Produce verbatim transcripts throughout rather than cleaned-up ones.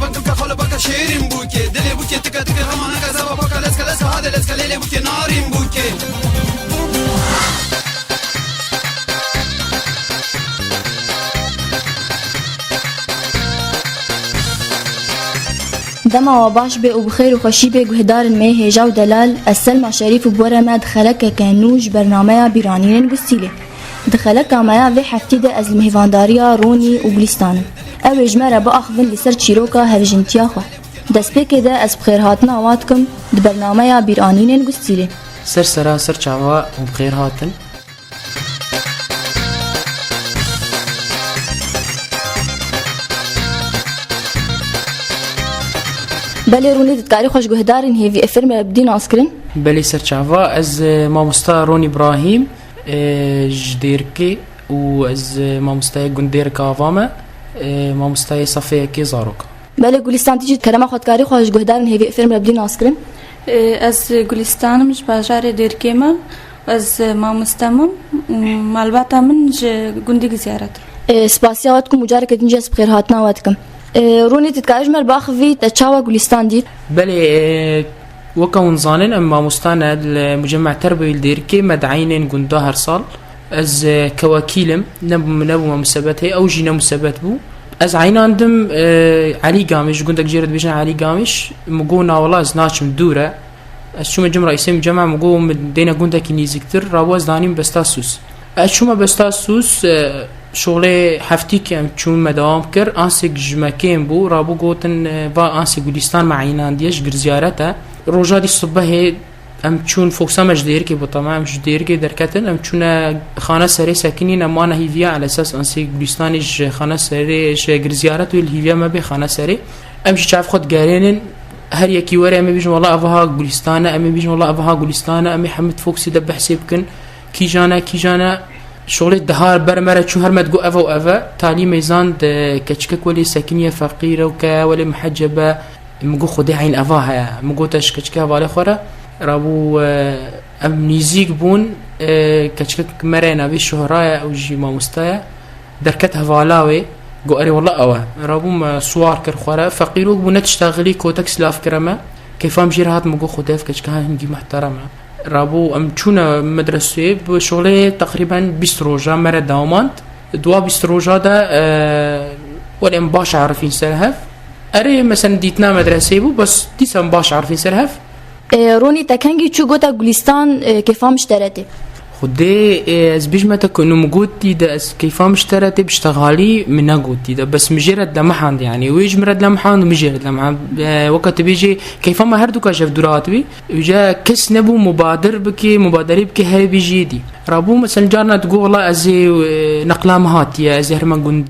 Bak baka xalo baka şêrîn bûkê, dilê bûkê tika tika, hema naka zava paka leska leska, hade leska lêlê bûkê narîn bûkê. Dema we baş bê û bi xêr û xweşî bê guhdarên me hêja û delal, ez Selma Şerîf û bi we re me di xelekeke nû ji bernameya Bîranînên Gustîlê. Di xeleka me ya vê heftî de ez li mêhvandariya Ronî û Gulistan im. Ew ê ji me re biaxivin li ser çîroka hevjîntiya xwe. Destpêkê de ez bi xêrhatina wan dikim di bernameya Bîranînên Gustîlê. Ser sera, ser çava û bi xêr hatin. Belê Ronî, tu dikarî xwe ji guhdarên Hêvî F M re bidî naskirin? Belê ser çava, ez, e, mamosta Ronî Îbrahîm, e, ji Dêrikê û ez, e, mamostayê gund Dêrika Ava me, e, mamostayê sefê yekê zarok. Belê Gulistan, tu jî kerema xwe dikarî xwe ji guhdarên Hêvî F M re bidî naskirin? E, ez Gulistan im, ji bajarê Dêrikê me. Ez mamoste me, malbata min ji gundî Giziyaret. E, spasiya we dikim û careke din jî ez bi xêrhatina we dikim. E, Ronî, tu dikarî ji me re biaxivî, te çawa Gulistan dît? Belê, e, weke hûn zanin, em mamosta ne li Mucemma Terbiyê li Dêrikê, me dieynên gunda her sal. Ez, e, kewekîl im, ne, nebûme musebet hê, ew jî ne musebet bû. Ez eynandim, e, Elî Gamîş, gundek jê re dibêjin Elî Gamîş, min got, na wela ez naçim, dûr e. Ez çûme cem reîsê mucema, min got, min dêne gundekî nîziktir, rabû ez danîm Besta Sûs. Ez çûme Besta Sûs, e, şolê heftîkê em çûn, me dewam kir, ansêk ji me kêm bû, rabû gotin, e, va ansê Gulistan me eynandiye, ji gir ziyaret e. Roja dî sibehê em çûn, foksa me ji Dêrikê bû, temam, em ji Dêrikê derketin, em çûne Xana Serê sekinîn, em wana hîviya, elesas ansê Gulistanê ji Xana Serê, ji gir ziyaret wê li hîviya me bê Xana Serê. Em ji çav xwe digerênin, her yekî were, em ê bîjin, wela ev ha Gulîstan e, em ê bîjin, wela ev ha Gulîstan e, em ê hemî foksî de behsê bikin, kîjan e, kîjan e. Şolê dihar ber me re çû, her me digot, ev e û ev e. Talî mêzan de keçikek welê sekiniye, feqîr e û ke welê miheceb e. Min got, Xwedê eyn eva heye. Min got, ez ji keçikê hevalê xwe re. Rabû, e, em nîzîk bûn, e, keçikek me re navê Şuhra ye, ew jî mamoste ye. Derket hevala wê, got, erê wela ew e. Rabûm, e, siwar kir xwe re. Feqîr wek bû, ne tişta xilî, kotek silav kire me. Keyfa min jê re hat, min got, Xwedê ev keçika hingî muhterem e. Rabû em çûne medreseyê, bi şolê teqrîben bîst roja me re dewamand. Di wa bîst roja de, e, welê em baş erifîn ser hev. Erê, mesela dîtina medreseyê bû, bes dîsa em baş erifîn ser hev. E, Ronî, te kengî çû gota Gulîstan, e, keyfa min ji te re tê? Xwedê, e, ez bêjime te ku nû min gotî de ez keyfa min ji te re tê, bi ştexalî min negotî de, bes min jê re dilemihand, yanî wê ji min re dilemihand û min jê re dilemihand. E, weka tu bêjê, keyfa me her duka ji hev dûr hatibî. Îja kes nebû mubadir bike, mubaderê bike, herê bêjî yê dî. Rabû, mesela, carna digot, wela ez ê, e, neqla min hatiye, ez ê herime gund.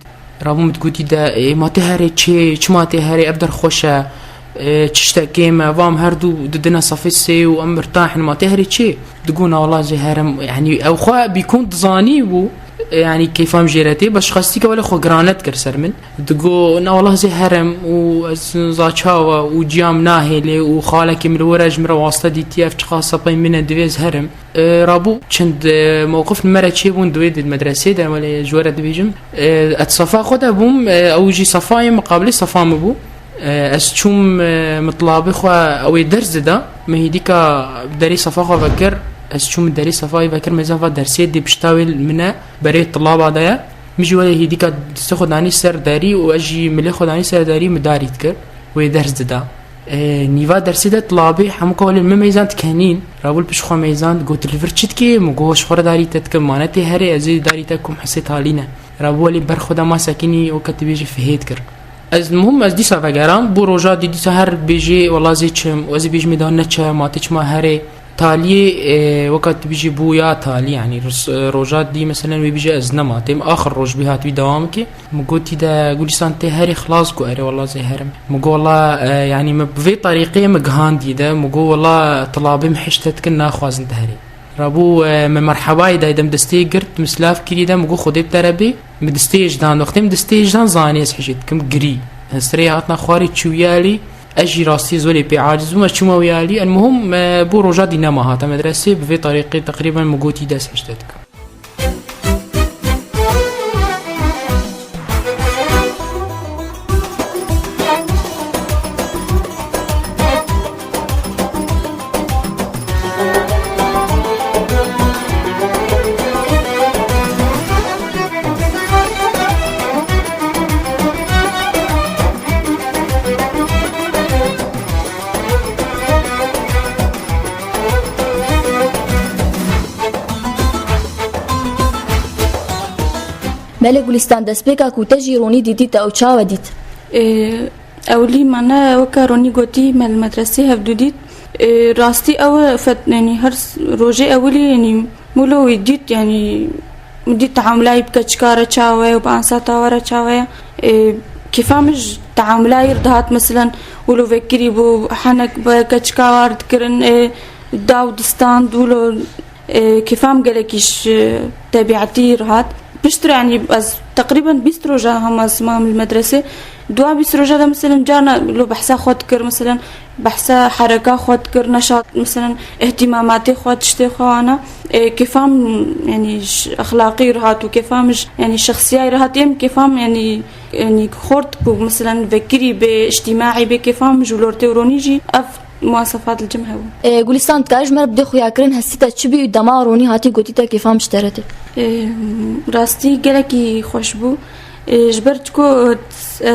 Rabû min digotî de, ê, ma tê herê çê, çima tê herê, ev der xweş e, ê, çi ştekê me, va em her du didine safê sê û em mirtah in, ma tê herê çê? Digo, na wela ez ê herim, yanî ew xwe bîkon dizanî bû, ê, yanî keyfa min jê re tê, bes xwestî ke welê xwe girane dikir ser min. Digo, na wela ez ê herim û ez za çawa û ciya min nahêlê û xalekî min li wir e, ji min re wasta dîtiye, ev çiqas sepey min e, divê ez herim. E, rabû çend, e, mewqif li me re çêbûn di wê di medresê de, welê ji we re dibêjim. E, ez safa xwe de bûm, e, ew jî safayê miqabilê safa min bû. E, ez çûm, e, mitlabê xwe ew ê ders dida. Min hêdîka derê safa xwe vekir. Ez çûm derê safayê vekir, mêza va dersê dê pişta wê li min e, berê tilaba de ye. Min jî welê hêdîka destê xwe danî ser derî û ez jî milê xwe danî ser derî, min darî dikir. Wê ders dida. E, nîva dersê de tilabê hemûka welê min meyzand kenîn. Rabû li pişt xwe meyzand, got, li vir çi dikê? Min got, ji xwe re darî te dikim, ma ne tê herê, ez ê darî te kum hesê talî ne. Rabû welê ber xwe de ma sekinî, weke tu bêjî fihêt kir. Ez muhim, ez dîsa vegeram, bû roja dî dîsa her bêjê, wela ez ê çim, û ez ê bêjimê da neçe, ma tê çima herê. Taliyê, e, weka tu bêjî bû ya talî, yanî ris-, e, roja dî, meselen, wê bêje ez nema, têm axir roj bî hatibî dewam kê. Min gotî de Gulîstan tê herê, xilas got, erê wela ez ê herim. Min got, wela, e, yanî min bi vê terîqê min gihandî de, min got, wela tilabê min hişte dikin, naxwazin tu herê. Rabû, e, min merhebayê dayî de, min destê girt, min silav kirî de, min got, Xwedê bi te re bê. Min destê ji dan, wextê min destê ji dan, zanî ez hişê dikim, girî. Hestirê hatina xwarê çûye alî. Ez jî rastî zolê pê aciz bûm, ez çûma wê alî. El muhim, e, bû roja dî nema hate medresê, bi vê tarîqê teqrîben min gotî dest hişte dikim. Belê Gulistan, destpêka ku te jî Ronî dîtî te ew çawe dît? Ê, ewilî me ne weke Ronî gotî me li medresê hevdû dît. Ê, rastî ew e, fet-, yanî her s-, rojê ewilî, yanî mûlo wî dît, yanî min dît teamula wî bi keçika re çawe ye û bi ansata we re çawe ye. Ê, kêfa min ji teamula wî re dihat, meselen, wilo vekirî bû, henek bi keçika we re dikirin, ê, daw distand, wilo, ê, kêfa min gelekî ji tebiatî re hat. Piştre, yanî ez teqrîben bîst roja hema ez mam li medresê. Dua bîst roja de, meselen, carna lo behsa xwe dikir, meselen, behsa hereka xwe dikir, neşat, meselen, ihtimamatê xwe, tiştê xwe wana. Ê, kêfa min, yanî, ji exlaqî re hat û kêfa min ji, yanî, şexsiyayî re hat. Em kêfa min, yanî, yanî, xort ku, meselen, vekirî bê, îctîmaî bê, kêfa min ji Lortê û Ronî jî ev muwasefat li cem hebû. Ê, Gulistan, dikare ji me re bidê xuyakirin, hestî te çi bî û dema Ronî hatî gotî te kêfa min ji te re tê? Ê, rastî gelekî xweş bû. Ê, ji ber çiko, e,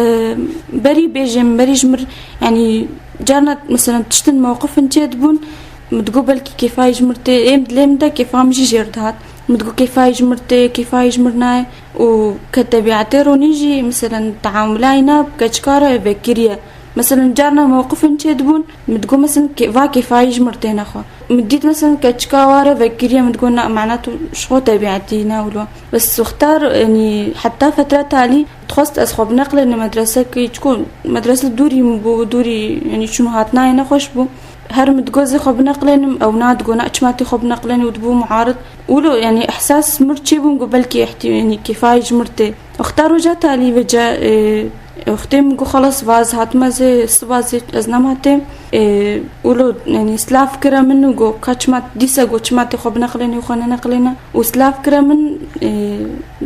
berî bêjim, berî ji mir, yanî carna, meselen, tiştin mewqifin çê dibûn, min digot belkî kêfayî ji mir tê, êm dilê min de kêfa min jî jêr dihat. Min digot kêfayî ji mir tê, kêfayî ji mir nayê. Û ke tebiatê Ronî jî, meselen, teamula wî ne bi keçika re vekirî ye. Meselen, carna mewqifin çê dibûn, min digot, meselen, kê-, va kêfayî ji mir tê nexwe. Min dît, meselen, keçika wa re vekiriye, min digot, na, mana tu ji xwe tebiatî ne wilo. Bes wexta, yanî, heta fetra talî, dixwest ez xwe bineqlênim medresekî, çiko medrese dûrî min bû, dûrî, yanî, çûn û hatina yê nexweş bû. Her min digot, zê xwe bineqlênim, ew na digot, na, çima tê xwe bineqlênî û dibû muarid. Wilo, yanî, ihsas mir çê bûm, got, belkî ihtî-, yanî, kêfayî ji mir tê. Wexta roja talî vêce, e, wextê min got, xelas, va ez hatime zê, siba zê ez nema têm. E, wilo, yanî, silav kire min û got, ka çima, dîse got, çima tê xwe bineqlênî û xwe neneqlêne. Û silav kire min, e,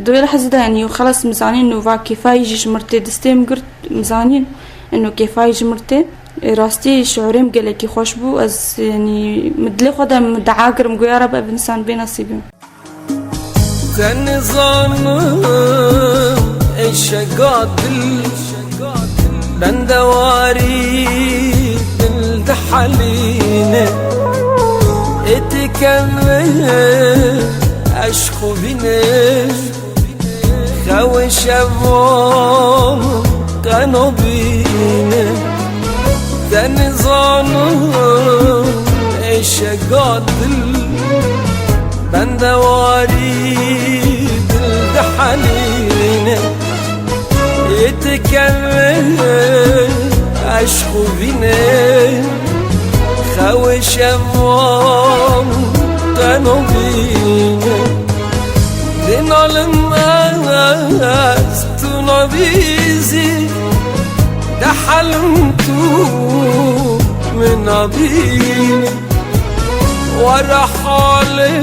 di wê lehzê de, yanî, xelas, min zanîn û va kêfayî jî ji mir tê, destê min girt, min zanîn, ino kêfayî ji mir tê. E, rastî şiûrê min gelekî xweş bû. Ez, yanî, min dilê xwe de min dua kirim, got, ya Reb, ev însan bê nesîbim. Te nizanim ey şega dil, bendewarî dil dihelîne. Ê ti kevin eşq û vîne, xew û şevan qeno bîne. Te nizanim ey şega dil, bendewarî dil dihelîne. Ê ti kevin eşq û vîne, xew û şevan qeno bîne. Dinalim ez tu nabîzî, dehelim tu min nabîne. Were halê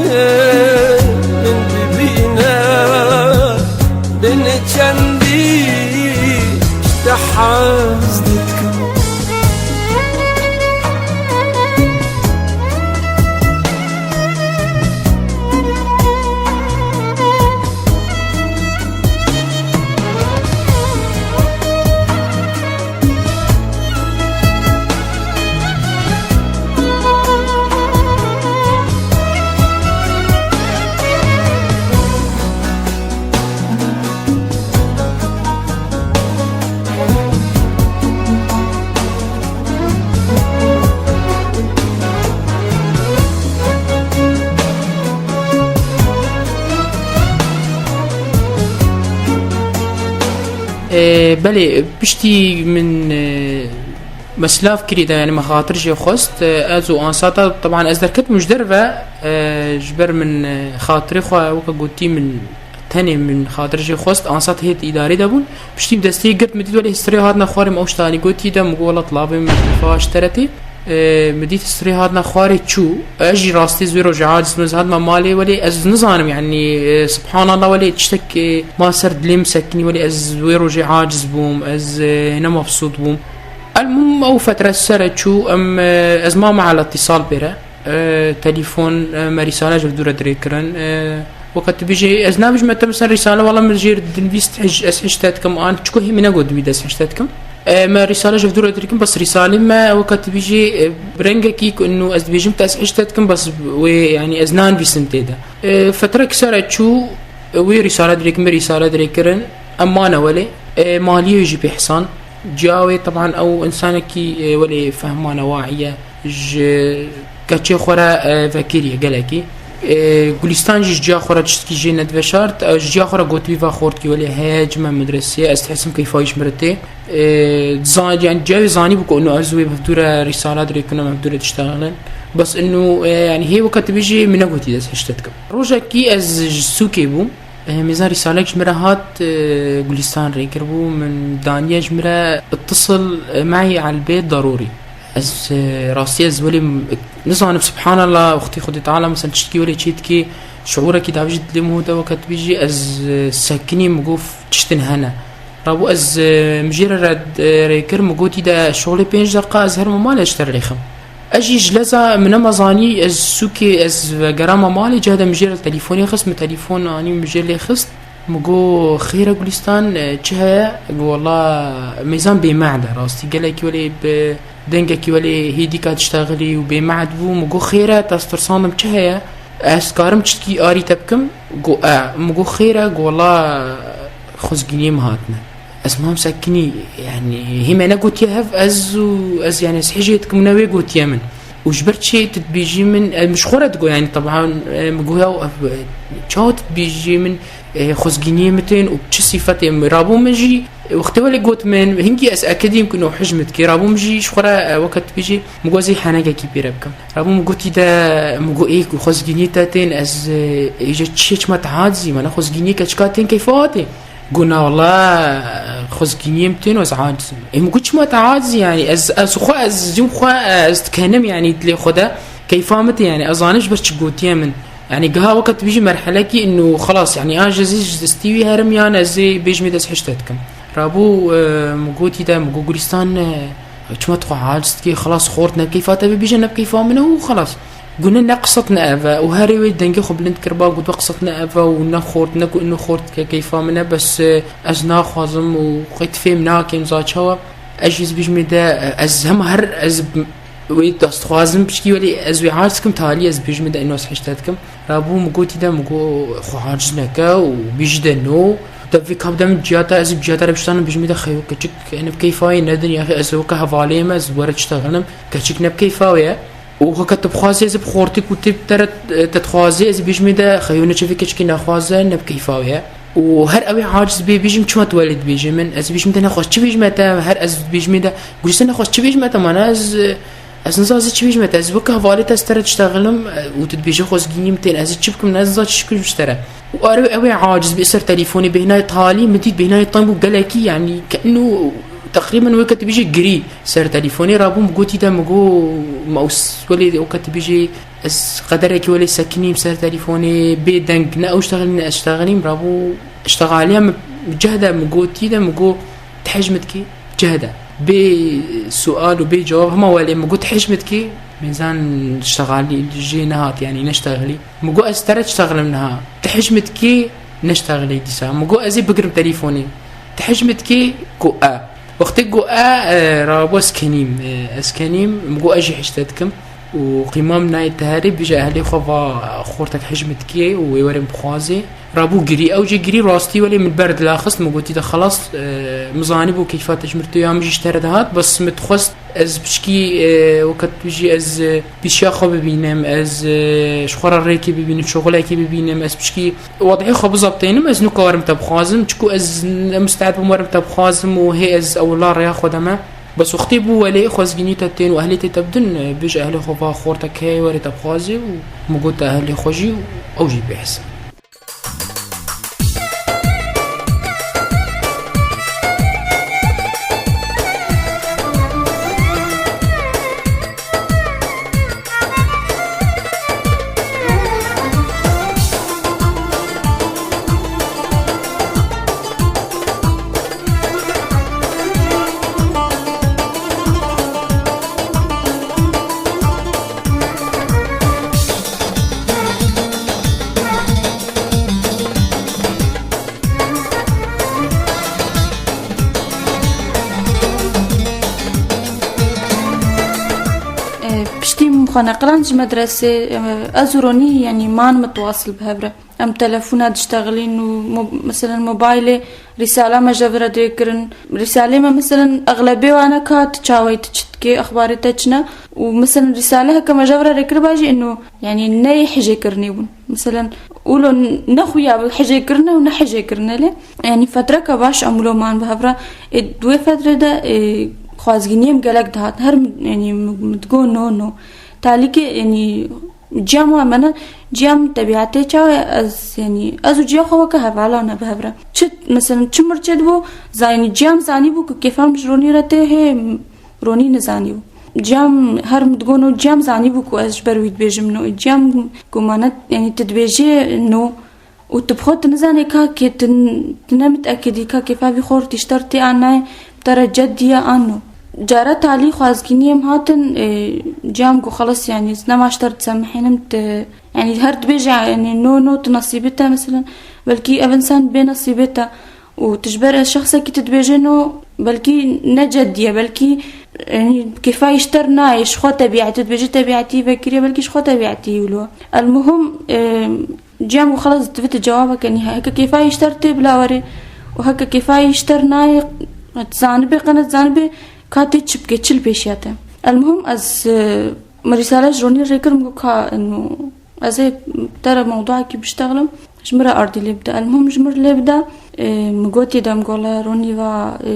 min bibîne, bin çendî ji te hez dikim. Ee, belê, piştî min, e, me silav kirî de, yani me xatir jê xwest, e, ez û ansata, teban ez derketim ji derve, e, ji ber min, e, xatirê xwe, weke gotî, min tenê min xatir jê xwest, ansat hêt îdarê de bûn. Piştî destê girt, min dît welê histirê hatina xwarê, min ew ştanî gotî de, min got, welat labê min xaş teretê. E, min dît histirê hatina xwarê çû. Ez jî rastî zê rojê aciz bûm, ez hatime malê, welê ez nizanim, yani, e, subhanallah, welê tiştek, e, ma ser dilê min sekinî, welê ez wê rojê aciz bûm, ez, e, ne mebsût bûm. Elmûm ew fetre ser çû, em, e, ez mame ala îtisal pê re. E, telefon, e, me rîsale ji dû re dirê kirin. E, weke tu bêjî, ez nabêjim te, mesela rîsale, wela min jê dinivîst, ez hişte dikim, an çiko hê min negot wî dest hişte dikim. E, me rîsale ji dû re dirê kirin, bes rîsalê me, weke tu bêjî, e, bi rengekî ku inu ez dibêjim te ez hişte dikim, bes wê, yani, ez nanivîsim tê de. E, fetrek sere çû, Wê rîsale dirêkin, me rîsale dirêkirin. Em mane welê. E, maliyê wê jî pê hisan. Ciya wê, teban ew însanekî, e, welê fehmane waî ye. Ji keçê xwe re, e, vekiriye gelekî. E, Gulîstan jî ji ciya xwe re tiştkî jê nediveşart. E, ji ciya xwe re gotibî va xortkî welê heye, çime medresê, ez dihêsim keyfa wî ji min re tê. E, zan-, yani ciya wê zanîbû ku ino ez wê bi hevdû re rîsala dirêkin û bi hevdû re diştexilin. Bes ino, e, yani hê weke tu bêjî min negotî ez hişte dikim. Rojekî ez ji sûkê bûm. E, mêza rîsalek ji min re hat, e, Gulîstan rê kiribû, min daniye ji min re اتصل معي على البيت ضروري. Ez, e, rastî ez welê m-, nizanim, subhanallah, wextê Xwedê Teala, mesela, tiştkî welê çê dikê, şiûrekî davêjî dilê min hû de weke tu bêjî, ez, e, sekinî, min got tiştin hene. Rabû ez, e, mijêre re, e, rê kir, min gotî de şoxlê pênc deqa ez herime malê ji te re lêxim. Ez jî ji leza min nema zanî, ez sûkê, ez vegerama malê, cih de mijêre telefonê xist, min telefon anî mijêr lê xist. Min got, "Xêr e Gulîstan, e, çi heye?" Got, "Wela mêzan bêmehd e, rastî gelekî welê bi dengekî welê hêdîka diştexilî û bêmehd bû." Min got, "Xêr e, te ez tirsandim, çi heye? Ez karim çitkî arî te bikim?" Got, "E." Min got, "Xêr e?" Got, "Wela xwezgîniyê min hatine." Ez mam sekinî, yani, hê me negotiye hev, ez û ez, yani, ez hêjê dikim, ne wê gotiye min. Û ji ber çi tu dibêjî min, e, min ji xwe re digot, yani, teban, e, min got, "Ya, ev, e, çawa tu dibêjî min, e, xwezgîniyê min tên û çi sîfetê min?" Rabû min jî, e, wextê welê got min, hingî ez ekedîm ku no hij min dikê. Rabû min jî ji xwe re, e, weke tu bêjî, min got, "Ez ê henekekî pê re bikim." Rabû min gotî de, min got, "Ê ku xwezgîniyê te tên, ez, e, ê ji çi çima te acizî, me ne xwezgîniyê keçika tên keyfa hatê." Got, "Na wela, xwezgîniyê min tên û ez aciz im." Ê min got, "Çima te aciz, yani, ez, ez xwe, ez cim xwe, ez dikenim, yani, dilê xwe de keyfa min tê, yani, ez zanim ji ber çi gotiye min." Yani, giha weke tu bêjî merhelekî ino xelas, yani, an ji ez ê ji destî wî herim yan ez ê bêjmê de ez hişte dikim. Rabû, e, min gotî de, min got, "Gulîstan, e, çima tu xwe aciz dikî, xelas xort ne bi keyfa te bê, bêje ne bi keyfa min e û xelas." Got, "Ne, ne qisat ne ev e." Û herê wê dengê xwe bilind kiriba, got, "Qisat ne ev e û ne xort, ne ku ino xort ke keyfa min e, bes, e, ez naxwazim û xwe fêm nakim za çawa." Ez jî ez bêjmê de, e, ez hema her, ez b-, wê dest dixwazim pişkî welê ez wê aciz dikim, talî ez bêjmê de ino ez hişte dikim. Rabû min gotî de, min got, "Xwe aciz neke û bêjî de no." De vê kap de min ciya te, ez ê ciya te re biştanim, bêjmê de xeyo keçik, ne bi keyfa wê nedin, yaxî ez weke hevalê me, ez were diştexilim, keçik ne bi keyfa wê ye. Û heke tu bixwazî ez ê bi xortî ku tê te re, te dixwazî, ez ê bêjimê de xeyo neçe vê keçikê naxwaze, ne bi keyfa wê ye. Û her ew ê aciz bê, bêjim çima tu welê dibêjê min? Ez ê bêjim te nexwaz çi bêjime te, her ez dibêjimê de Gulîstan nexwaz çi bêjime te, mana ez, ez niza ez ê çi bêjime te, ez weke hevalê te ez te re diştexilim, û tu dibêjî xwezgînî min tên, ez ê çi bikim, ez niza çi bikim ji te re. Û are ew ê aciz bê ser telefonê, bêhnayê talî min dît, bêhnayê tam bû gelekî, yanî ke ino teqrîben weke tu bêjî girî. Ser telefonê rabûm, gotî de min got, ma us-, welê weke tu bêjî ez qederekî welê sekinîm ser telefonê, bê deng, ne ew ştexilî ne ez ştexilîm, rabû ştexaliya min cih de min gotî de min got, "Ti hej min dikî?" Cih de. Bê sual û bê cewab hema welê min got, "Ti hej min dikî?" Mêzan ştexalî jê nehat, yanî neştexilî. Min got, "Ez tere diştexlim niha. Ti hej min dikî?" Neştexilî dîsa. Min got, "Ez ê bigirim telîfonê. Ti hej min dikî?" Got, "E." Wextê got, "E", e, rabû ez kenîm. E, ez kenîm. Min got, "Ez jî hej te dikim." Û qîma min nayê teherê, bêje ehlê xwe va xortek hej min dikî û wê were min bixwazê. Rabû girî. Ew jê girî rastî welê min ber dila xist. Min gotî de, "Xelas, e, min zanîbû keyfa te ji min re tê ya min jî ji te re dihat. Bes min dixwest ez pişkî, e, weke tu jî ez, e, pîşiya xwe bibînim, ez, e, ji xwe re rêkê bibînim, şoxulekê bibînim, ez pişkî wed'ê xwe bizeptênim, ez nuka werim te bixwazim, çiku ez ne musteed bûm werim te bixwazim û hê ez ewila rêya xwe de me." Bes wextê bû welê xwezgînî te tên û ehlê tê te bidin, e, bêje ehlê xwe va xortek heye were te bixwazê û min got te ehlê xwe jî û ew jî bêhs. Xwe neqiland ji medresê, e, ez û Ronî, yanî, man mitwasil bi hev re. Em telefona diştexilîn û mo-, meselen, mobaylê rîsala me ji vir re dê kirin. Rîsalê me, meselen, exlebê wane ka tu çaweyî, tu çi dikê, exbarê te çi ne. Û, meselen, rîsale heke me ji vir re rê kiriba jî, ino, yanî, neyê hijêkirinê bûn. Meselen, ûlo ne xuya bi hijêkirine û ne hijêkirine lê. Yanî, fetreka baş em wilo man bi hev re. Ê, di wê fetrê de, ê, xwazgîniyê min gelek dihat. Her min, yanî, min, min digo no, no. Talîkê, yanî, Cem wa me ne, cem tebiatê çawa ye, ez, yanî, ez û ciya xwe weke hevala ne bi hev re. Çi, meselen, çi mirçê dibû, za-, yanî, cem zanîbû ku kêfa min ji Ronî re tê, hê Ronî nizanîbû. Cem, her min digo no, cem zanîbû ku ez ji ber wî dibêjim no. Cem ku me ne, yanî, tu dibêjê no û tu bi xwe tu nizanê ka kê tu, tu ne mitekidî ka kêfa vî xortî ji te re tê an nayê, bi te re ceddiye an no. Cara talî xwazgîniyê min hatin, e, cem ku xelas, yanî, ez nema ji te re disemihînim, tu, yanî, her dibêje, yanî, no, no, tu nesîbê te, meselen, belkî ev însan bê nesîbê te û tu ji ber şexsekî tu dibêjê no, belkî ne ceddiye, belkî, yanî, kêfa ji te re nayê, ji xwe tebiatî, tu dibêjî tebiatî vekiriye, belkî ji xwe tebiatî wilo. Elmuhim, e, Cem û xelas divê tu cewabek, yanî, heke kêfa ji te re tê bila were û heke kêfa ji te re nayê, tu zanibê, qe ne zanibê, ka tê çi bike, çi li pêşiya te. Elmuhim ez, e, min rîsale ji Ronî rê kir, min got ka, ino, ez ê te re mewduekî biştexlim, ji min re ardî lê bide. Elmuhim ji min re lê bide, e, min gotî de, min got le Ronî va, e,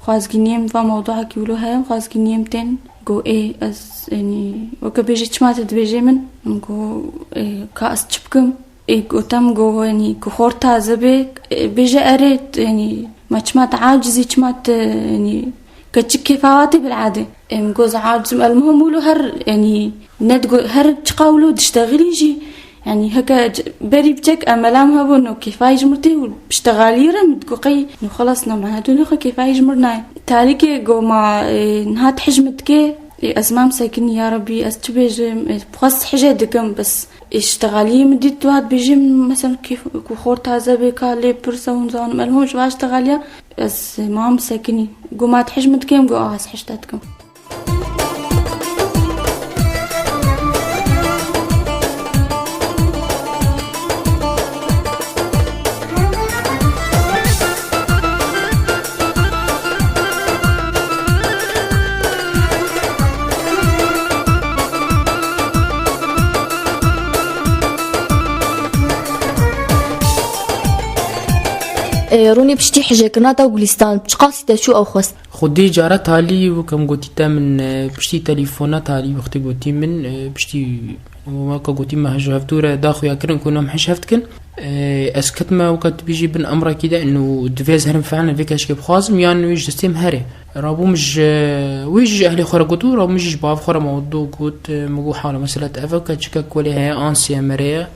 xwazgîniyê min va mewduekî wilo heye, xwazgîniyê min tên. Got ê, ez, yanî, weke bêjî çima tu dibêjê min? Min got, ê, ka ez çi bikim? Ê, gote min got, yanî, ku xor taze bê, ê, bêje erê, t-, yanî, ma çima tu acizî, çima tu, yanî, keçik kêfa wa tê bil'adê? Ê, min got, ez aciz im. Elmuhim wilo her, yanî, ne digo-, her çiqa wilo diştexilî jî, yanî, heke c-, berî biçek emela min hebû, no kêfayî ji mir tê û piştexaliyê re min digot qey, no xelas, ne, me hedûnê xwe kêfayî ji mir nayê. Talîkê got ma, e, niha tu hij min dikê, e, ez mam sekinî, ya Rebî, ez çi bêjim, e, xwest hijê dikim, bes, e, piştexaliyê min dît, tu hat bêjî min, meselen, kêf-, ku xor taze bê, ka lê pirse hûn zanim, elhom ji va piştexaliya, ez, e, mam sekinî. Got ma tu hij min dikê, min got, a, ez hij te dikim. E, Ronî, piştî hijêkirina te û Gulîstan, çiqasî te çû ew xwest? Xwedê cara talî wek em gotî te min, e, piştî telefona talî wextê gotî min, e, piştî weka gotî me ji hevdû re da xuya kirin ku em hij hev dikin. E, ez ketime weka tu bêjî bin emrekî de, ino divê ez herim fiilen vê keçikê bixwazim, yan wî ji destê min here. Rabûm ji wî jî ji ehlê xwe re got û rabûm jî ji bav xwe re mewdu got, e, min got, hewla mesela te ev e, keçikek welê heye, ansê ye, mere ye.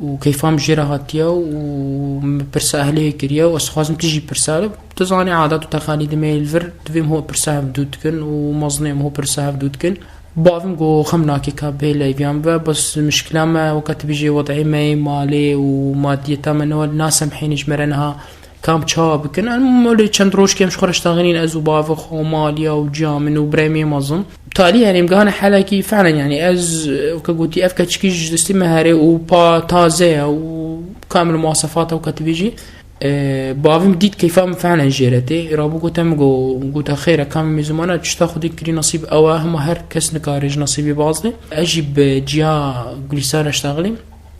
û keyfa min jê re hatiye û min pirsa ehlê kiriye û ez dixwazim tu jî pirsa. Tu zanî, adet û teqalîdê me yê li vir divê em ho pirsa hev dû dikin û mezinê em ho pirsa hev dû dikin. Bavê min got, xem nake ka bê leyviyan bibe, bes mişkila me, weke tu bêjî, wed'ê me yê malê û madiyeta me ne, nasemhênî ji me re niha. Kam çawa bikin? Em lê çend rojkê em ji xwe re ştexilîn, ez û bavê xwe û maliya û ciya min û birayê min yê mezin. Talî, yanî, em gihane helekî fiilen, yanî, ez, weke gotî, ev keçikî ji destê me here û pa taze ye û kamil muwasefata, weke tu bêjî. E, bavê min dît keyfa min fiilen jê re tê. Rabû gote min, go-, gote, xêr e, kamil mêzûmana, tişta Xwedê kirî, nesîb ew e, hema her kes nikare ji nesîbê baz bê. Ez jî bi ciya Gulîstan re ştexilîm.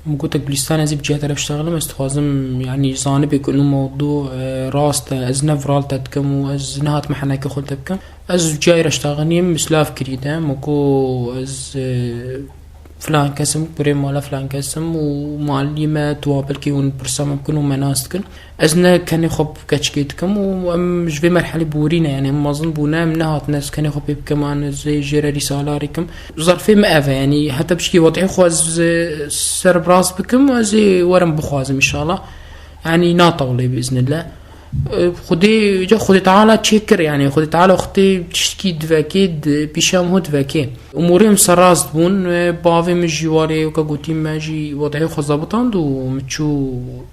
Min gote, Gulîstan, ez ê bi ciya te re biştexlim, ez dixwazim, yanî, zanibê ku ino mewdu, e, rast e, ez ne viral te dikim û ez nehatime henekê xwe li te bikim. Ez ciyayê re ştexilîm, min silav kirî de, min got, ez, e, filan kes im, kurê mala filan kes im û malî me, tu wa belkî hûn pirsa me bikin û me nas dikin. Ez ne kenê xwe bi keçikê dikim û em ji vê merhelê borî ne, yanî em mezin bûne, em nehatine ez kenê xwe pê bikim, an ez ê jê re rîsala rêkim. Zerfê min ev e, yanî heta piştî wed'ê xwe ez, e, serbirast bikim, ez ê werim bixwazim înşallah. Yanî natewlê bi iznillah. E, Xwedê, ca Xwedê Teala çêkir, yanî Xwedê Teala wextê tiştkî divekê, di pîşa min ho divekê. Umûrê min serrast bûn, e, bavê min jî warê weke gotî me jî wed'ê xwe zebitand û min çû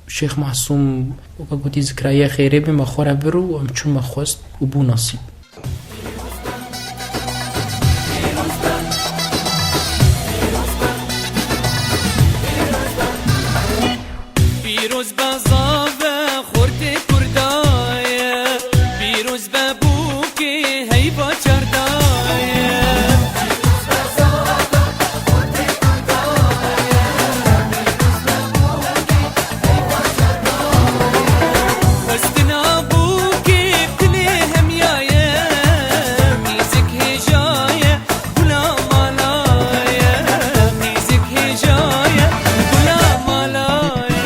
Şêx Masûm, weke gotî, zikrayê xêrê bê, me xwe re bir û em çûn me xwest û bû nasîb. Pîroz be zave xortê Kurda ye, pîroz be bûkê heyva çarda ye. Xwestina bûkê bi dilê hemiya ye, mîzik hêja ye, gula mala ye, mîzik hêja ye, gula mala ye.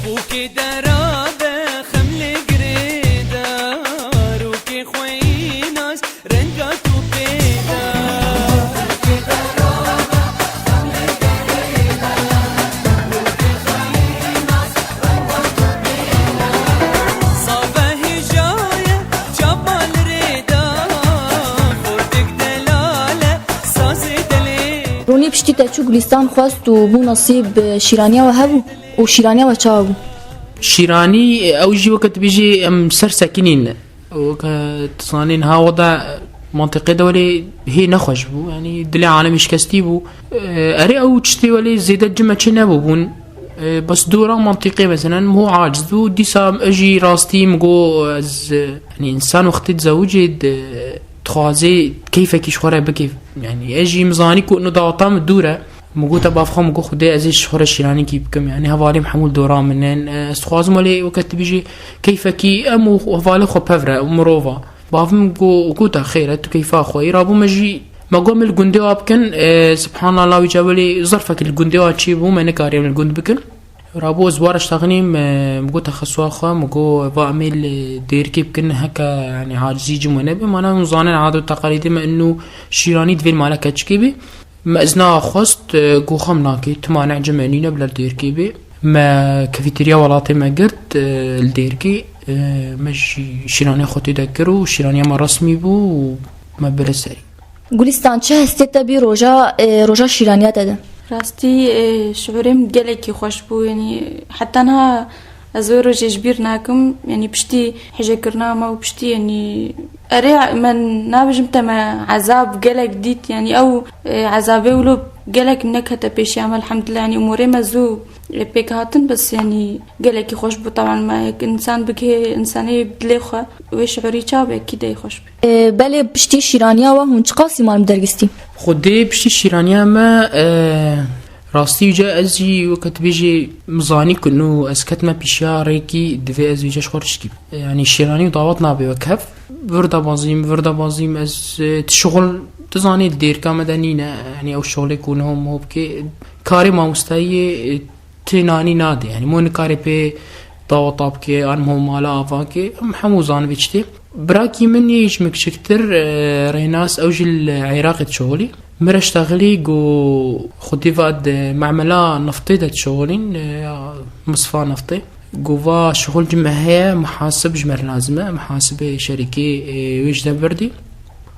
Bûkê dera de xem li girê de, rûkê xweyî nas renga tu pê de. Zave hêja ye, çapa li rê de, xortik delale, sazê delê. Ronî piştî te çû Gulîstan xwest û bû nesîb, şîraniya we hebû û şîraniya we çawa bû? Şîranî, ew jî weke tu bêjî em ser sekinîn. Weke tu zanî niha wada mantiqê de welê hê nexweş bû. Yanî dilê alemê şikestî bû. Erê ew tiştê welê zêde cime çê nebûbûn. Bes dora mantiqê meselen min ho aciz bû. Dîsa ez jî rastî min got ez, yanî însan wextê dizewicê di, dixwazê keyfekî ji xwe re bike. Yanî ez jî min zanî ku ino daweta min dûr e. Min gote bavxwe, min got Xwedê ez ê ji xwe re şîranîkî bikim. Yanî hevalên hemû li dora min in. Ez dixwazim welê weke tu bêjî keyfekî em û hevalê xwe pev re û mirova. Bavim min got, gote xêr e, tu keyfa xwe yî. Rabû me jî, me got min li gundê wa bikin. E, subhanallah, wî ca welê zerfekî li gundê wa çêbû, me nekarî em li gund bikin. Rabû ez wara ştexinî, me, min gote xeswa xwe, min got va em ê li dêrikê bikin, heke, yanî acizî cim we nebe. Mana hûn zanin, adet û teqalîdê me ino şîranî divê li mala keçikê bê. Me izna xwest, e, got xem nake, tu mane cime nîne bila li dêrkê bê. Me kefeterya welatê me girt, e, li dêrkê, e, me jî şîranê xwe tê de kir û şîraniya me resmî bû û me bire serî. Gulîstan, çi hestê te bî roja, e, roja şîraniya te de? Rastî, e, şiûrê min gelekî xweş bû, yanî heta niha ez wê rojê ji bîr nakim, yanî piştî hejekirina me û piştî, yanî erê, me nabêjim te me ezab gelek dît, yanî ew, e, ezabê wilo gelek nekete pêşiya me, elhamdulillah, yanî umûrê me zû, e, pêk hatin, bes yanî gelekî xweş bû. Teban me yek însan bigihê însanê dilê xwe, wê şiûrî çawa be, kî dey xweş be. E, belê piştî şîraniya we hûn çiqas îman bi dergistî? Xwedê piştî şîraniya me, e, Rastî, îca ez jî weke tu bêjî min zanî ku nû ez ketime pîşiya rêkî, divê ez vêca ji xwe re tişkî. Yanî şîranî û dawet nabe wek hev. Vir de bazîm, vir de bazîm ez, e, ti şixul tu zanî di dêrika me de nîne. Yanî ew şixulê ku niho miho bike, karê mamostayiyê, e, ti nanî nade. Yanî mo nikarê pê daweta bike, an miho mala ava ke, em hemû zanin vê tiştê. Birakî min yê ji min kiçiktir, e, Rênas, ew jî li Iraqê dişixulî. Min re ştexilî ku xwedî va di memela neftê de dişixulîn, e, misfa neftê. Ku va şixul ji me heye, mihasib ji me re lazim e, mihasibê şerîkê, e, wê ji te birdî.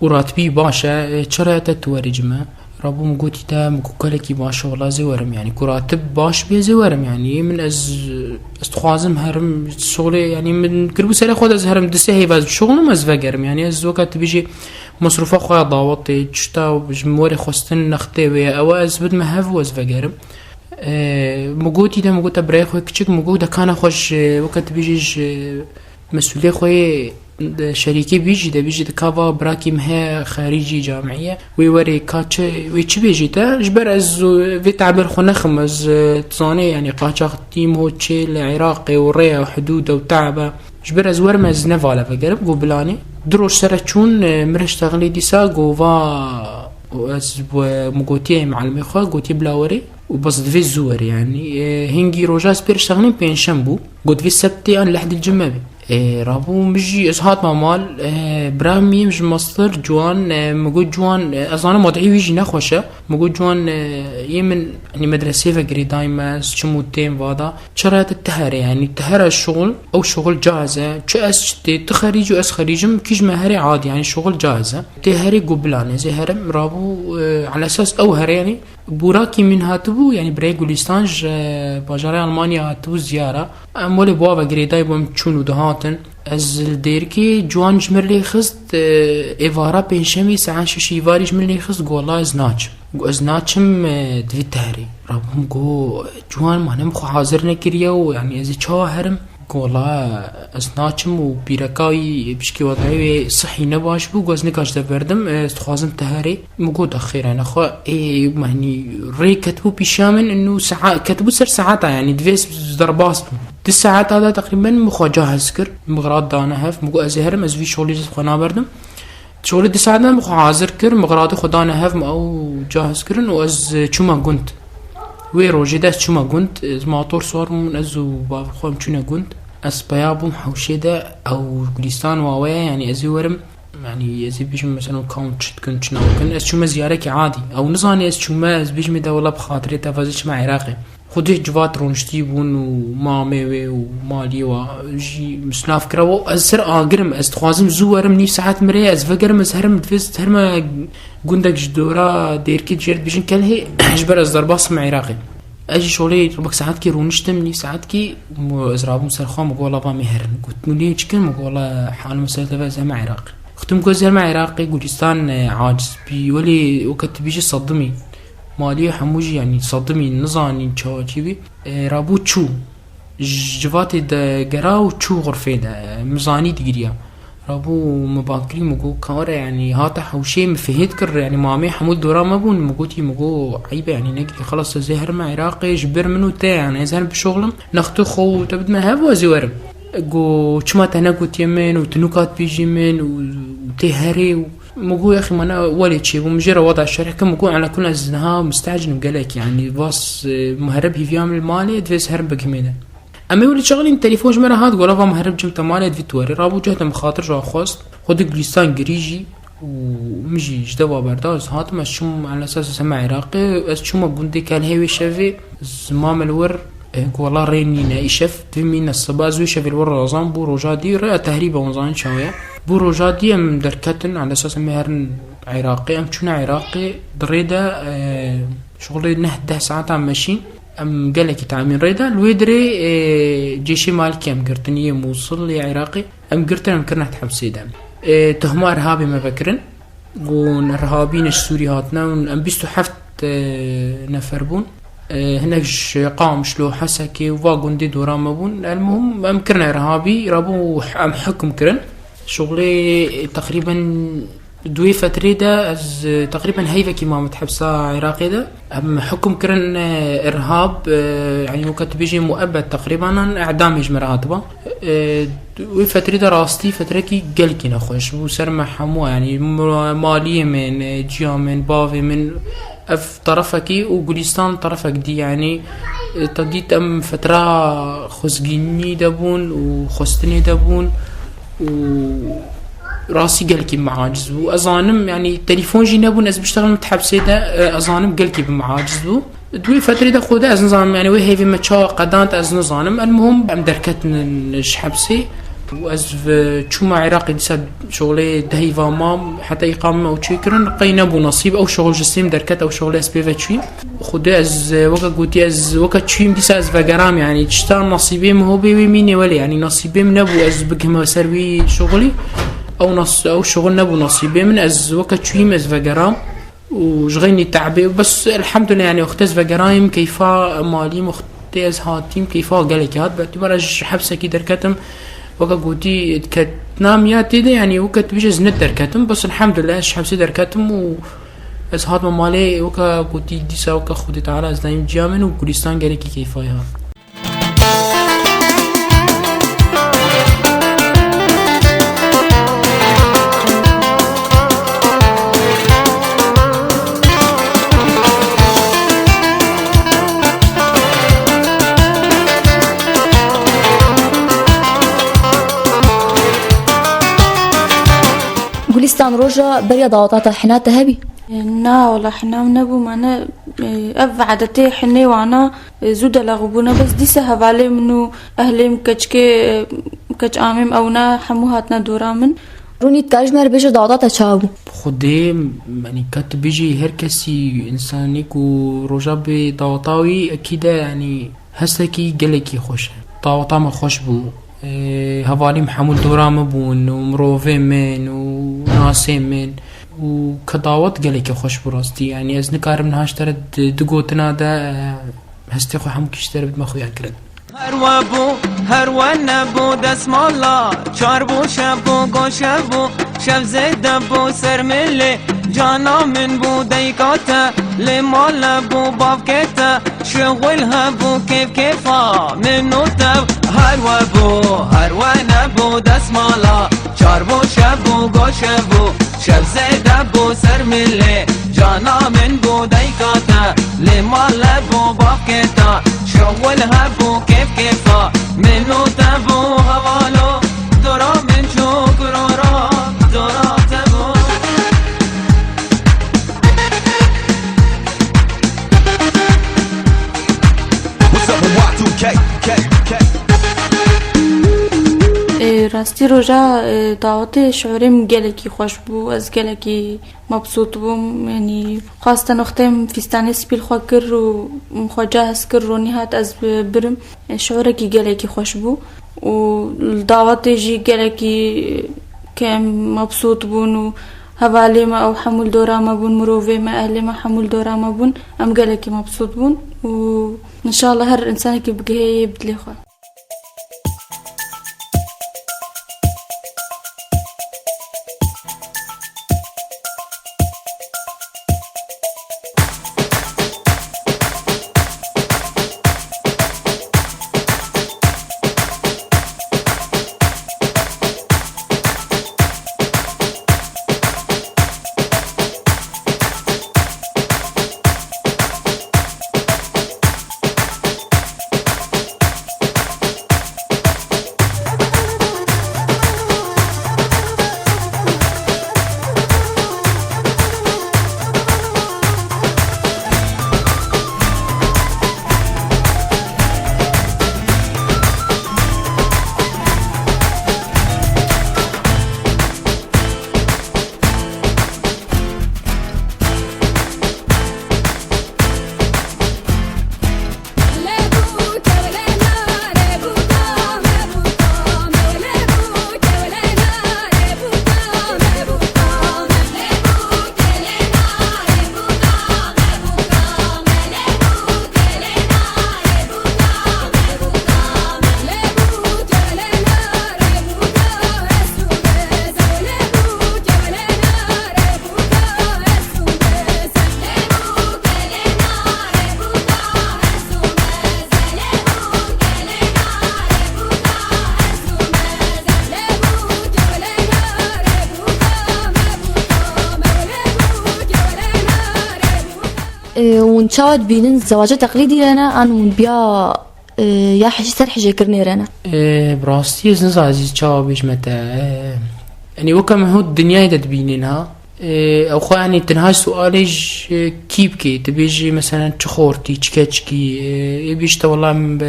Û ratibî baş e, e, çira te tu werî ji me? Rabû min gotî te, min ku gelekî baş e, wela ez ê werim, yanî ku ratib baş bê ez ê werim, yanî min ez, ez dixwazim herim şixulê, yanî min kiribû serê xwe de ez herim di sê heyva ez bişixulim ez vegerim, yanî ez weke tu bêjî mesrûfa xwe ya dawetê, tişta ji min werê xwestin nextê wê ye, ew ez bidime hev û ez vegerim. E, min gotî te, min gote birayê xwe kiçik, min got dekana xwe ji, weke tu bêjî ji mesûlê xwe yê şerîkê bî jî, de bî jî dika va birakî min heye xerîcî camiyê, wê werê ka çi, wê çi bêjî te? Ji ber ez vê tabir xwe nexim, ez, e, tu zanê, yanî qaçaxtî miho çê li Iraqê û rê ye û hidûd e û te'b e. Ji ber ez werim ez ne vala vegerim, got bilanê. Du roj sere çûn, e, min re ştexilî dîsa, got va, û ez, e, min gotiye malimê xwe, gotiye bila werê û bes divê zû werê, yanî, e, hingî roja ez pê re ştexilîm pêncşem bû. Got divê sebtê an lehdil cime be. E, rabû min jî ez hatma mal, e, bira min yê min ji mastir Ciwan, e, min got, Ciwan, e, ez zanim wadî wî jî nexweş e. Min got, Ciwan, e, yê min, yanî medresê ve girêdayî me, ez çim û têm vada. Çira te tehere, yanî tehere şixul, ew şixul caiz e. Çi ez çi tê, tu xerîc û ez xerîcim, kî ji me herê adî, yanî şixul caiz e. Tê herê got bila ne, ez ê herim, rabû, e, ala esas ew here, yanî Burakî min hatibû, yanî birayê Gulistan ji bajarê Almanya hatibû ziyara. Em welê bi wa ve girêdayî bû, em çûn û dihatin. Ez li Dêrikê Ciwan ji min lê xist, e, êvara pêncşemî saet şeş êvarî ji min lê xist, got, wela ez naçim. Got, ez naçim, e, di vî tehrê. Rabûm got, Ciwan, ma ne min xwe hazir nekiriye û, yanî, ez ê çawa herim? Got, wela ez naçim û pîreka wî pişkî wadayê wê sihî ne baş bû, got, ez nika ji te berdim, ez dixwazim te herê. Min got, de xêr e, nexwe, ê, yanî, rê ketibû pîşiya min, û saet, ketibû ser saeta, yanî, divê ez derbas bim. Di saeta de teqrîben min xwe cahiz kir, miqrat dane hev, min got, ez ê herim, ez vî şolî ji xwe naberdim. Şolî di saet de min xwe hazir kir, miqratê xwe dane hev, min ew cahiz kirin û ez çûme gund. Wê rojê de ez çûme gund, ez mator sor bûm, ez û bavê xwe em çûne gund. Ez peya bûm hewşê de, ew Gulîstan wawe ye, yanî ez ê werim, yanî ez ê bêjim, mesela, ka hûn çi dikin, çi nakin. Ez çûme ziyarekê adî. Ew nizane ez çûme, ez bêjimê de, wela bi xatirê te, ez ê çime Iraqê. Xwedê civat rûniştî bûn û mamê wê û maliyê wa jî min silav kirawo. Ez ser agir im, ez dixwazim zû werim, nîv saet min rê ye, ez vegerim, ez herim, divê ez herime gundek ji dora Dêrikê, jê re dibêjin Kelhê, ji ber ez derbas im Iraqê. Ez jî şolê rebek saetkî rûniştim, nîv saetkî, ez rabûm ser xwe, min got, wela ba em ê herin. Got, hûn ê çi kin? Min got, wela hal mesele teve, ez herime Iraqê. Got, min got, ez herime Iraqê, Gulîstan, e, aciz bî, welê weke tu bêjî sedimî. Maliyê hemû jî, yanî sedimî, nizanîn çawa çi bî. E, rabû çû. Ji civatê de gera û çû xurfê de. Min zanî digiriya. Rabû min bakirî, min got, kare, yanî hate hewşê, min fihêt kir, yanî mamê hemû dora me bûn. Min gotî, min got, eyb e, yanî negirî, xelas, ez ê herime Iraqê, ji ber min û te, yanî ez herim bişuxulim, nextê xwe û te bidime hev û ez ê werim. Got, çima te negotiye min û tu nûka dibêjî min û tê herê û Min got, yaxî, mana welê çêbû, min jê re wada şerh kir, min got, ela kul ez niha mistecil im gelek, yanî vas, e, muherib hîviya min li malê, divê ez herim bigihmê de. Em ê welê çaxilîn telefon ji me re hat, got, lava muherib cim te malê, divê tu werê. Rabû cih de min xatir ji xwest, xwe di Gulîstan girî jî û min jî ji deva berda, ez hatim, ez çûm, ela esas ez heme Iraqê, ez çûme gundê Kelhê wê şevê, ez mame li wir, e, got, wela rê nîne, îşev divê mîne siba, ez wê şevê li wir razan, bû roja dî, rêya tehrîba wan zanî çawa ye. Bû roja dî em derketin, ela esas em ê herin Iraqê, em çûne Iraqê, di rê de, e, şixulê neh deh saetan meşîn, em gelekî tamîn rê de, li wê dirê, e, cêşê malikê em girtin, yê Mûsil, yê Iraqê, em girtin, em kirine di hepsê de. E, tuhma irhabê me vekirin, got, irhabî ne ji Sûrî hatine, û em bîst û heft, e, nefer bûn. E, hinek ji Qamişlo, Hesekê û va gundê dora me bûn. El muhim, em kirine irhabî, rabû em hukm kirin. Şixulê, e, teqrîben di wê fetrê de ez, e, teqrîben heyvekî mame di hepsa Iraqê de. Em hukm kirin, e, irhab, e, yanî weke tu bêjî muebbet teqrîben, îdamê ji me re hatiba. E, di wê fetrê de rastî fetrekî gelkî nexweş bû ser me hemû, yanî ma-, maliyê min, e, ciya min, bavê min, ev terefekî û Gulîstan terefek dî, yanî, e, te dît em fetra xwezgînî de bûn û xwestinê de bûn û rastî gelkî me aciz bû. Ez zanim, yanî telefon jî nebûn, ez biştexlim di hepsê de, e, ez zanim gelkî bi me aciz bû. Di wê fetrê de xwe de ez nizanim, yanî wê hêvê me çawa qedand ez nizanim. El muhim em derketin ji hepsê. Û ez ve çûma Iraqê dîsa şixulê dehî va mam, heta îqamê me ew çêkirin, qey nebû nasîb, ew şixul ji sêm derket, ew şixulê ez pê ve çûyîm. Xwedê ez, e, weke gotî, ez weke çûyîm dîsa ez vegeram, yanî çita nasîbê min hobê wê mînê welê, yanî nasîbê min nebû ez bigihme ser wî şixulî. Ew nas-, ew şixul nebû nasîbê min, ez weke çûyîm ez vegeram. û ji xeynî te'bê û bes, elhamdulillah, yanî wextê ez vegerayîm, keyfa malîm, wextê ez hatîm, keyfa gelekî hat. Belkî me re ji hepsekî derketim, weke gotî, ketina min ya tê de, yanî weke tu bêjî ez ne derketim, bes elhamdulillah, ez ji hepsê derketim û ez hatime malê, weke gotî, dîsa weke Xwedê Teala ez dayîm ciya min û Gulîstan gelekî keyfa ya. Roja beriya daweta te hina te hebî? Na, wala hina min nebû, me ne, e, ev adetê hinê wana, e, zû deleq bûne, bes dîsa hevalê min û ehlê min keçikê, e, keç amêm ewna hemû hatine dora min. Rûnî, tu karî ji me re bêje daweta te çawa bû? Xwedê, yanî ka tu bêjî her kesî, însanî ku roja bê daweta wî, ekîd e, yanî hestekî gelekî xweş e. Daweta min xweş bû. Ê, hevalî min hemû li dora min bûn û mirovê min û nasê min û ka dawet gelekî xweş bû rastî. Yanî ez nikarim niha ji te re di, di gotina de, e, hestê xwe hemû kî ji te re bidime xuya kirin. Her we bû, her we nebû, desmala çar bû, şev bû, goşev bû, şev zêde bû, ser milê cana min bû, deyka te lê male bû, bavkê te şixul hebû, kêf kêfa min û te. Her we bû, her we nebû, desmala çar bû, şev bû, goşev bû, şev zêde bû, ser milê cana min bû, deyka te lê male bû, bavkê te şixul hebû, kêf kêfa min û te bû, hevalo dora min çû, kurora dora te bû. What's up, Y two K? K, K. Ê, rastî roja, ê, dawetê şiûrê min gelekî xweş bû, ez gelekî mebsût bûm, yanî xwestin wextê min fîstanê spî li xwe kir û min xwe cahis kir, ronî hat ez bi-, birim. Ê, şiûrekî gelekî xweş bû û li dawetê jî gelekî ke em mebsût bûn û hevalê me ew hemû li dora me bûn, mirovê me, ehlê me hemû li dora me bûn. Em gelekî mebsût bûn û înşallah her însanekî bigihê yê bi dilê xwe. Ê, hûn çawa dibînin, zewaca teqlîdî re ne, an hûn biya, ê, ya hijî ser hijêkirinê re ne? Ê, bi rastî ez nizanim ez çawa bêjime te. Ê, yanî weke min hûn dinyayê de dibînin ha. Ê, ew xwe yanî tenha sualê ji kî bikê, tu bêjî meselen çi xortî, çi keçikî, ê, ê bêjî te wela min bi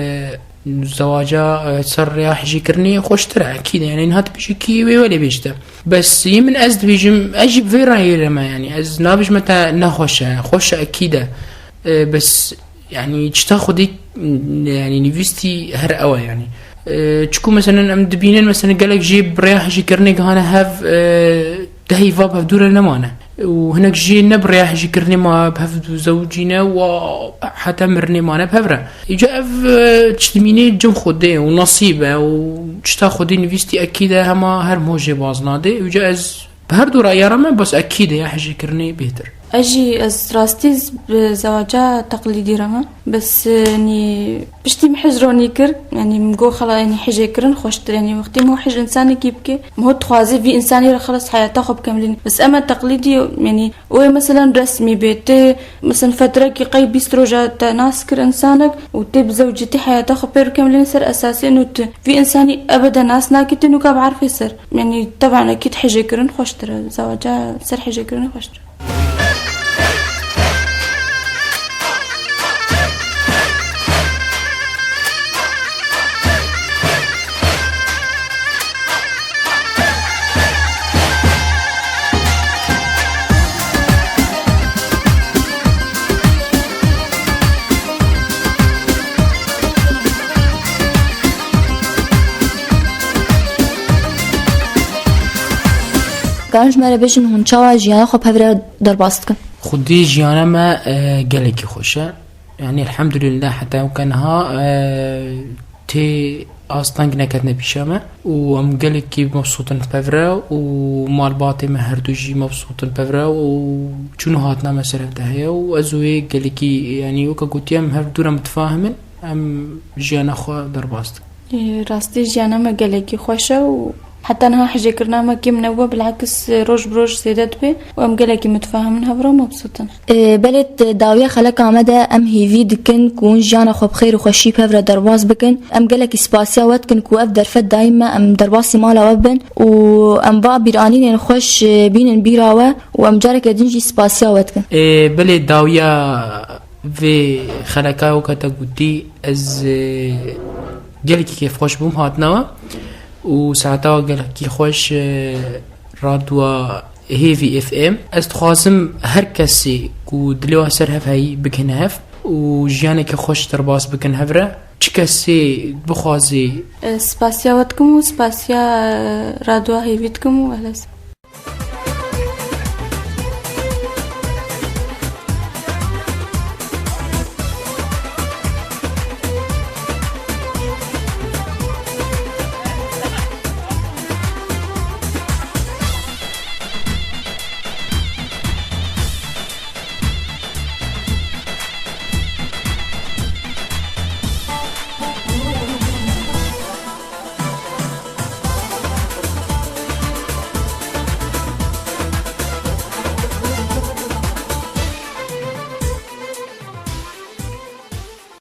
zewaca, e, ser rêya hijêkirinê xweştir e, ekîd e. Yanî niha tu bêjî kî wê welê bêjî te. Bes yê min ez dibêjim, ez jî bi vê rayê re me, yanî ez nabêjime te nexweş e, xweş e, ekîd e. E, bes, yanî çita xwedî, yanî nivîstî her ew e, yanî. E, çiku meselen em dibînin, meselen gelek jê bi rêya hijêkirinê gihane hev, e, dehî va bi hevdû re nemane. Û hinek jê ne bi rêya hijêkirinê ma bi hev dû zewicîne û heta mirinê mane bi hev re. Îca ev, e, çi dimînê cem Xwedê û nesîb e û çita Xwedê nivîstî ekîd e hema her mo jê baz nadê. Îca ez bi her du raya re me, bes ekîd e ya hijêkirinê bêhtir. Ez jî, ez rastî z-, bi zewaca teqlîdî re me. Bes, e, yanî, piştî min hij ronî kir, yanî, min got, xela, yanî, hijê kirin xweştir, yanî, wextî min hij însanekî bike, min dixwazî vî însanî re xelas heyata xwe bikemilînim. Bes ema teqlîdî, yanî, wê, meselen, resmî bê, tê, meselen, fetrekî qey bîst roja te nas kir însanek û tê bizewcî, tê heyata xwe pê bikemilînî ser esasê nû tu vî însanî ebede nas nakî, tê nûka biarfê ser. Yanî, teban, ekîd hijê kirin xweştir e, zewaca ser hijê kirinê xweştir e. Karin ji me re bêjin, hûn çawa jiyana xwe bi hev re derbas dikin? Xwedî jiyana me, e, gelekî xweş e. Yanî, elhamdülillah, heta ewke niha, e, tê asteng neketine pîşa me û em gelekî mebsût in bi hev re û malbatê me her du jî mebsût in bi hev re û çûn û hatina me ser hev de heye û ez û wê gelekî, yanî, weke gotiye, em hev dû re mitifahem in, em jiyana xwe derbas dikin. Ê, rastî jiyana me gelekî xweş e û heta niha hijêkirina me kêm nebû, bilakis roj bi roj zêde dibe û em gelekî mitifahem in, hev re mebsût in. Ê, belê, di dawiya xeleka me de em hêvî dikin ku hûn jiyana xwe bi xêr û xweşî bi hev re derbas bikin. Em gelekî spasiya we dikin ku ev derfet dayîn me, em derbasî mala we bibin û em va bîranînên xweş, e, bînin bîra we û em careke din jî spasiya we dikin. Ê, belê, dawiya vê xeleka weke te gotî, ez, e, gelekî kêfxweş bûm hatina we û saeta we gelekî xweş, e, radwa Hêvî F M. Ez dixwazim her kesê ku dilê wan ser hev heyî bigihine hev û jiyaneke xweş derbas bikin hev re. Çi kesê bixwazê. E, spasiya we dikim û spasiya, e, radwa Hêvî dikim û helez.